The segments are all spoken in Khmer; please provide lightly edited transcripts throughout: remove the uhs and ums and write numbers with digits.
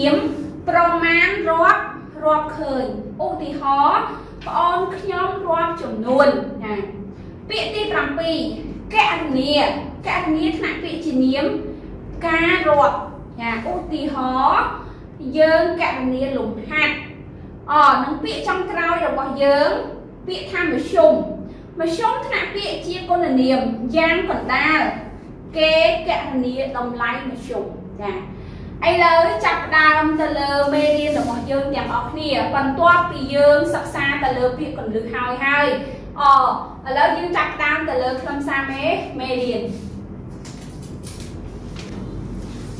នាមប្រមាណរាប់រាប់ឃើញឧទាហរណ៍ប្អូនខ្ញុំរាប់ចំនួនចាពាក្យទី7កណនាកណនាថ្នាក់ពាក្យជានាមការរាប់ចាឧទាហរណ៍យើងកណនាលំហាត់អនឹងពាក្យចុងក្រោយរបស់យើងពាក្យថាមធ្យមមធ្យមថ្នាក់ពាក្យជាគុណនាមយ៉ាងកណ្ដាលគេកណនាតម្លៃមធ្យមចាឥឡូវចាប់ផ្ដើមទៅលើមេរៀនរបស់យើងទាំងអស់គ្នាបន្ទាប់ពីយើងសិក្សាទៅលើពាក្យកន្លឹះហើយហើយអឥឡូវយើងចាប់ផ្ដើមទៅលើខ្លឹមសារមេមេរៀន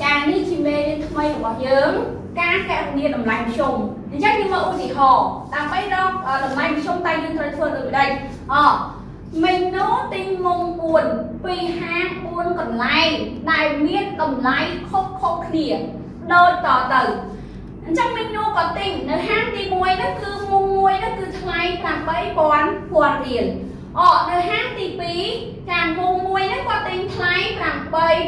ចានេះជាមេរៀនថ្មីរបស់យើងការកណនាតម្លៃមធ្យមអញ្ចឹងយើងមកឧទាហរណ៍ដើម្បីរកតម្លៃមធ្យមតើយើងត្រូវធ្វើដូចម្ដេចអមេនូទិញមុង4ពីហាង4កន្លែងដែលមានតម្លៃខុសៗគ្នាដូចតទៅអញ្ចឹងមេនូក៏ទិញនៅហាងទី1ហ្នឹងគឺមុងមួយហ្នឹងគឺថ្លៃ8000ពាន់រៀលអនៅហាងទី2ចាមុងមួយហ្នឹងគាត់ទិញថ្លៃ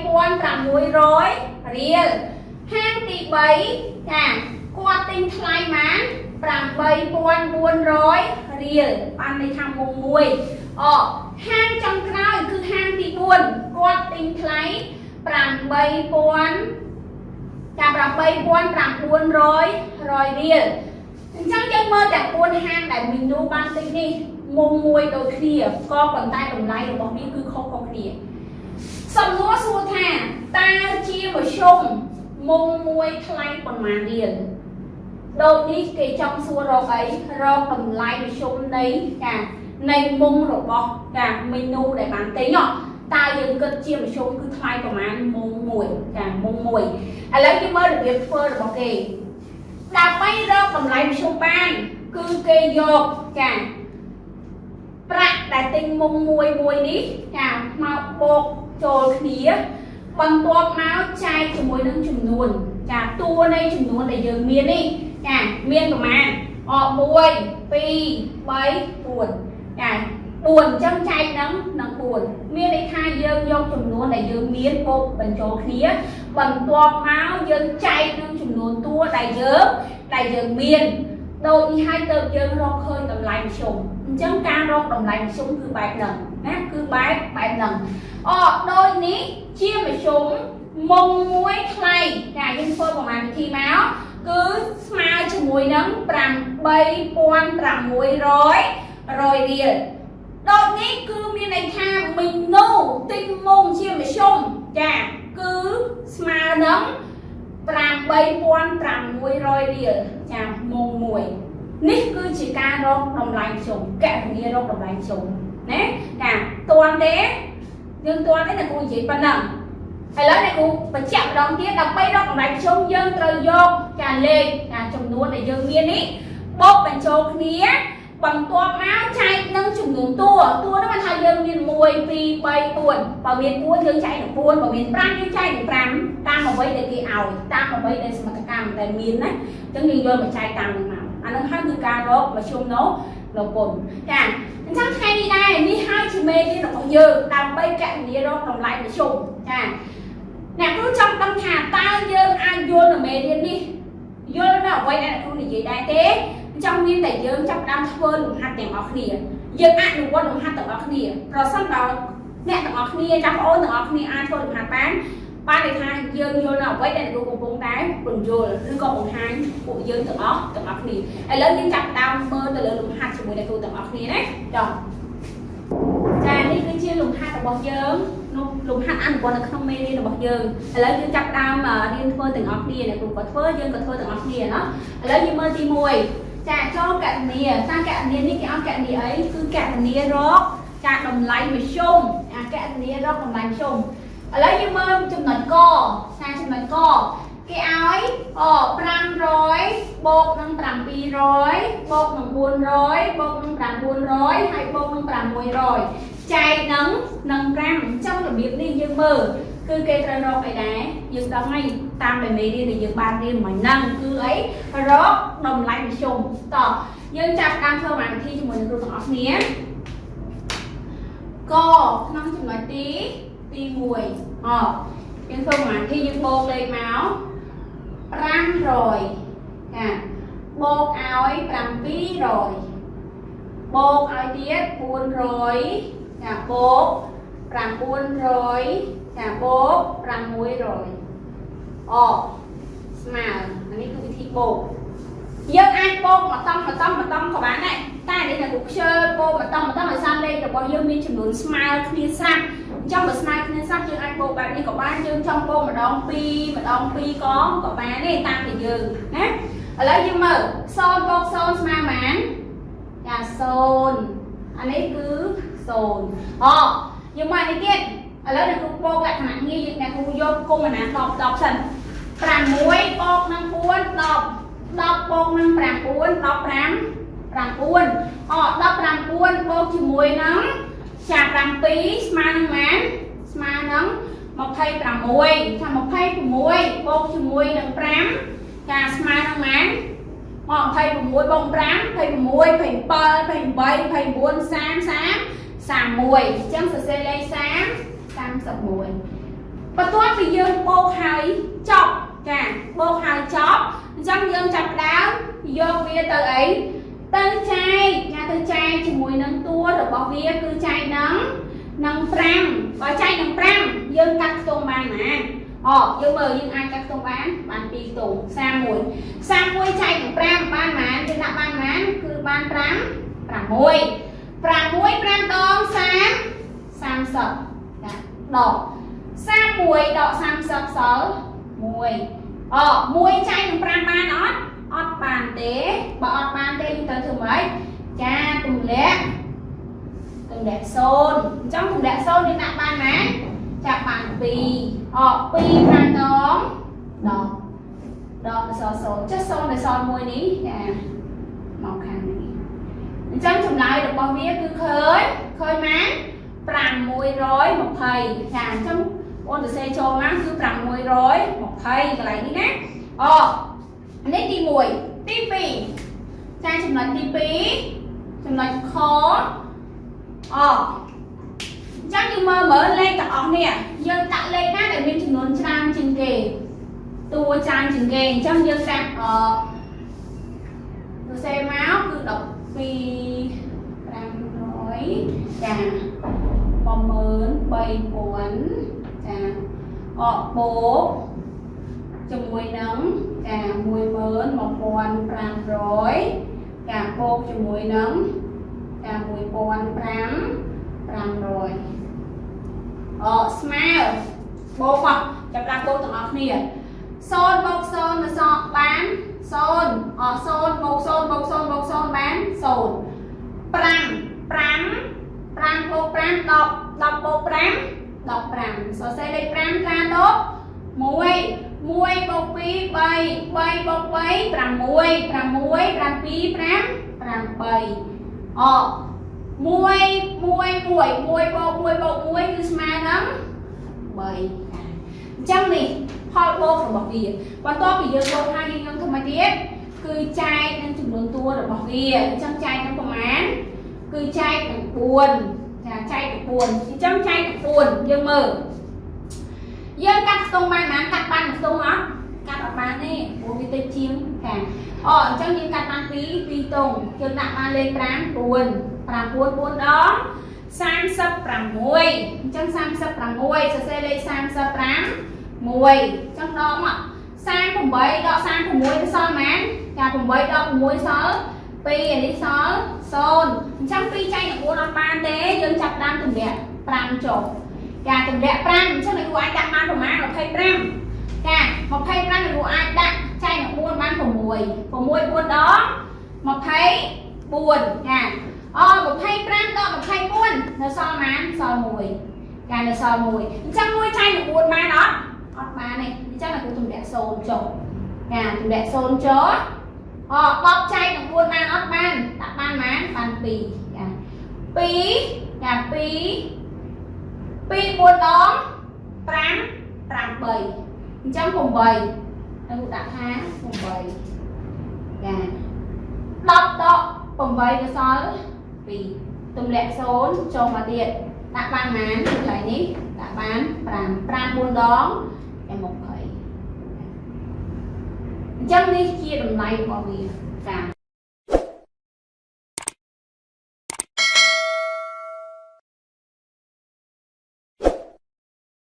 8600រៀលហាងទី3ចាគាត់ទិញថ្លៃម៉ាន8400រៀលបានន័យថាមុងមួយអហាងចុងក្រោយគឺហាងទី4គាត់ទិញថ្លៃ8000ចា8900រយរៀលអញ្ចឹងយើងមើលទាំង4ហាងដែលមីនូបានទិញនេះមុងមួយដូចគ្នាក៏ប៉ុន្តែតម្លៃរបស់វាគឺខុសៗគ្នាសំណួរសួរថាតើជាមធ្យមមុងមួយថ្លៃប៉ុន្មានរៀលដូចនេះគេចង់សួររកអីរកតម្លៃមធ្យមនៃចានៃមុងរបស់ចាមីនូដែលបានទិញតើយើងគិតជាមធ្យមគឺថ្លៃប្រហែលមុងមួយចាមុងមួយឥឡូវយើងមើលរបៀបធ្វើរបស់គេដើម្បីរកតម្លៃមធ្យមបានគឺគេយកចាប្រាក់ដែលទិញមុងមួយមួយនេះចាមកបូកចូលគ្នាបន្ទាប់មកចែកជាមួយនឹងចំនួនចាតួនៃចំនួនដែលយើងមាននេះចាមានប្រមាណអ1 2 3 4ចា4អញ្ចឹងចែកនឹងនឹង4មានន័យថាយើងយកចំនួនដែលយើងមានបូកបញ្ចូលគ្នាបន្ទាប់មកយើងចែកនឹងចំនួនតួដែលយើងមានដូចនេះហើយទៅយើងរកឃើញតម្លៃមធ្យមអញ្ចឹងការរកតម្លៃមធ្យមគឺបែបហ្នឹងណាគឺបែបបែបហ្នឹងអដូចនេះជាមធ្យមមុងមួយថ្លៃចាយើងធ្វើប្រមាណវិធីមកគឺស្មើជាមួយនឹង8600រយរៀលដូចនេះគឺមានន័យថាមីនូទិញមុងជាមធ្យមចាគឺស្មើនឹង8600រៀលចាមុងមួយនេះគឺជាការរកតម្លៃមធ្យមកណនារកតម្លៃមធ្យមណាចាតន់ទេយើងតន់ទេអ្នកគ្រូនិយាយប៉ុណ្ណឹងឥឡូវអ្នកគ្រូបញ្ជាក់ម្ដងទៀតដើម្បីរកតម្លៃមធ្យមយើងត្រូវយកចាលេខចាចំនួនដែលយើងមាននេះបូកបញ្ចូលគ្នាបន្ទាប់មកចែកនឹងចំនួនតួតួហ្នឹងมันថាយើងមាន1 2 3 4បើមាន4យើងចែកនឹង4បើមាន5យើងចែកនឹង5តាមអ្វីដែលគេឲ្យតាមអ្វីដែលសមត្ថកម្មដែលមានណាអញ្ចឹងយើងយកមកចែកតាមនឹងមកអានឹងហើយគឺការរកមធ្យមនោះនៅពុនចាអញ្ចឹងថ្ងៃនេះដែរនេះហើយជាមេរៀនរបស់យើងដើម្បីកណនារកតម្លៃមធ្យមចាអ្នកគ្រូចង់ដឹងថាតើយើងអាចយល់នៅមេរៀននេះយល់នៅអ្វីដែលអ្នកគ្រូនិយាយដែរទេចង់មានតែយើងចាប់ផ្ដើមធ្វើលំហាត់ទាំងអស់គ្នាយើងអនុវត្តលំហាត់ទាំងអស់គ្នាប្រសិនបើអ្នកទាំងអស់គ្នាចាំបងអូនទាំងអស់គ្នាអាចធ្វើលំហាត់បានបានន័យថាយើងយល់នៅអ្វីដែលលោកកំពុងតែពន្យល់ឬក៏បង្ហាញពួកយើងទាំងអស់ទាំងអស់គ្នាឥឡូវយើងចាប់ផ្ដើមមើលទៅលើលំហាត់ជាមួយអ្នកគ្រូទាំងអស់គ្នាណាចុះចានេះគឺជាលំហាត់របស់យើងនោះលំហាត់អនុវត្តនៅក្នុងមេរៀនរបស់យើងឥឡូវយើងចាប់ផ្ដើមរៀនធ្វើទាំងអស់គ្នាអ្នកគ្រូក៏ធ្វើយើងក៏ធ្វើទាំងអស់គ្នាណោះឥឡូវយើងមើលទី1ចាចូលកណនាតាកណនានេះគេឲ្យកណនាអីគឺកណនារកចាតម្លៃមធ្យមអាកណនារកតម្លៃមធ្យមឥឡូវយើងមើលចំណុចកចាចំណុចកគេឲ្យអ500បូកនឹង700បូកនឹង400បូកនឹង900ហើយបូកនឹង600ចែកនឹងនឹង5អញ្ចឹងរបៀបនេះយើងមើលគឺគេត្រូវរកអីដែរយើងដឹងហើយតាមដែលមេរៀនដែលយើងបានរៀនមិញហ្នឹងគឺអីរកតម្លៃមធ្យមតោះយើងចាប់តាមធ្វើមួយវិធីជាមួយនឹងគ្រូទាំងអស់គ្នាកក្នុងចំណុចទី1អយើងធ្វើមួយវិធីយើងបូកលេខមក 500ចាបូកឲ្យ700បូកឲ្យទៀត400ចាបូក900ចាបូក600អស្មើអានេះគឺវិធីបូកយើងអាចបូកមកតង់មកតង់មកតង់ក៏បានដែរតែនេះអ្នកគ្រូខ្ជិលបូកមកតង់មកតង់ឲ្យសារលេខរបស់យើងមានចំនួនស្មើគ្នាស្រាប់អញ្ចឹងបើស្មើគ្នាស្រាប់យើងអាចបូកបែបនេះក៏បានយើងចង់បូកម្ដង2ម្ដង2កងក៏បានទេតាមតែយើងណាឥឡូវយើងមើល0បូក0ស្មើប៉ុន្មានចា0អានេះគឺ0អយើងមកនេះទៀតឥឡូវអ្នកគ្រូបូកលក្ខណៈងាយយើងអ្នកគ្រូយកគុំណា10 10សិន6បូកនឹង4 10 10បូកនឹង9 15 9អ19បូកជាមួយនឹងចា7ស្មើនឹងប៉ុន្មានស្មើនឹង26ចា26បូកជាមួយនឹង5ចាស្មើនឹងប៉ុន្មានមក26បូក5 26 27 28 29 30 30 31អញ្ចឹងសរសេរលេខ30 31បន្ទាប់ពីយើងបូកហើយចប់ចាបូកហើយចប់អញ្ចឹងយើងចាប់ផ្ដើមយកវាទៅអីទៅចែកចាទៅចែកជាមួយនឹងតួរបស់វាគឺចែកនឹង5បើចែកនឹង5យើងកាត់ខ្ទង់បានណាអូយើងមើលយើងអាចកាត់ខ្ទង់បានបាន2ខ្ទង់31 31ចែកនឹង5បានប៉ុន្មានយើងដាក់បានប៉ុន្មានគឺបាន5 6 6 5ដង30 30ចាដក31ដក30សល់1អ1ចែកនឹង5បានអត់អត់បានទេបើអត់បានទេយើងត្រូវធ្វើម៉េចចាទម្លាក់ទម្លាក់0អញ្ចឹងទម្លាក់0យើងដាក់បានណាចាប់បាន2អ2 5ដងដកដកអក្សរ0ចុះ0ដែលសល់មួយនេះចាមកខាងនេះអញ្ចឹងចម្លើយរបស់វាគឺឃើញឃើញម៉ាន620ចាអញ្ចឹងអូនសរសេរចូលមកគឺ620កន្លែងនេះណាអូនេះទី1ទី2ចាចំណុចទី2ចំណុចខអអញ្ចឹងយើងមើលមើលលេខទាំងអស់នេះយើងដាក់លេខណាដែលមានចំនួនច្រើនជាងគេតួច្រើនជាងគេអញ្ចឹងយើងដាក់អសរសេរមកគឺ12 500ចា13000ចាអបូកជាមួយនឹងចា11500ចាបូកជាមួយនឹងចា1500 500អស្មើបូកមកចាប់ដាក់បូកទាំងអស់គ្នា0បូក0នៅសល់បាន0អ0បូក0បូក0បូក0បាន0 5 5 5បូក5 10 10បូក5 15សរសេរលេខ5ត្រាដក1 1បូក2 3 3បូក3 6 6 7 5 8អ1 1 1 1បូក1បូក1គឺស្មើនឹង3អញ្ចឹងនេះផលបូករបស់វាបន្ទាប់ពីយើងបូកហើយយើងនឹងធ្វើម៉េចទៀតគឺចែកនឹងចំនួនតួរបស់វាអញ្ចឹងចែកនឹងប្រមាណគឺចែកនឹង4ចាចែកនឹង4អញ្ចឹងចែកនឹង4យើងមើលយើងកាត់ខ្ទង់បានប៉ុន្មានកាត់បានខ្ទង់អត់កាត់អត់បានទេព្រោះវាតិចជាងចាអូអញ្ចឹងយើងកាត់បាន2 2ទង់យើងដាក់បានលេខ5 4 5 4 4ដង36អញ្ចឹង36សរសេរលេខ35 1អញ្ចឹងដកមក38ដក36ទៅសល់ប៉ុន្មានចា8ដក6សល់2អានេះសល់0អញ្ចឹង2ចែកនឹង4អត់បានទេយើងចាប់ដើមទម្លាក់5ចុះចាទម្លាក់5អញ្ចឹងអ្នកគ្រូអាចដាក់បានប្រមាណ25ចា25អ្នកគ្រូអាចដាក់ចែកនឹង4បាន6 6 4ដង24ចាអូ25ដក24នៅសល់ប៉ុន្មានសល់1ចានៅសល់1អញ្ចឹង1ចែកនឹង4បានអត់អត់បានទេអញ្ចឹងអ្នកគ្រូទម្លាក់0ចុះចាទម្លាក់0ចុះអ10ចែកនឹង4បានអត់បានដាក់បានប៉ុន្មានបាន2ចា2ចា2 2 4ដង5 8អញ្ចឹង8នឹងដាក់ថា8ចា10ដក8ទៅសល់2ទម្លាក់0ចូលមកទៀតដាក់បានប៉ុន្មានកន្លែងនេះដាក់បាន5 5 4ដងចាំ20 អញ្ចឹងនេះជាតម្លៃរបស់វាចា។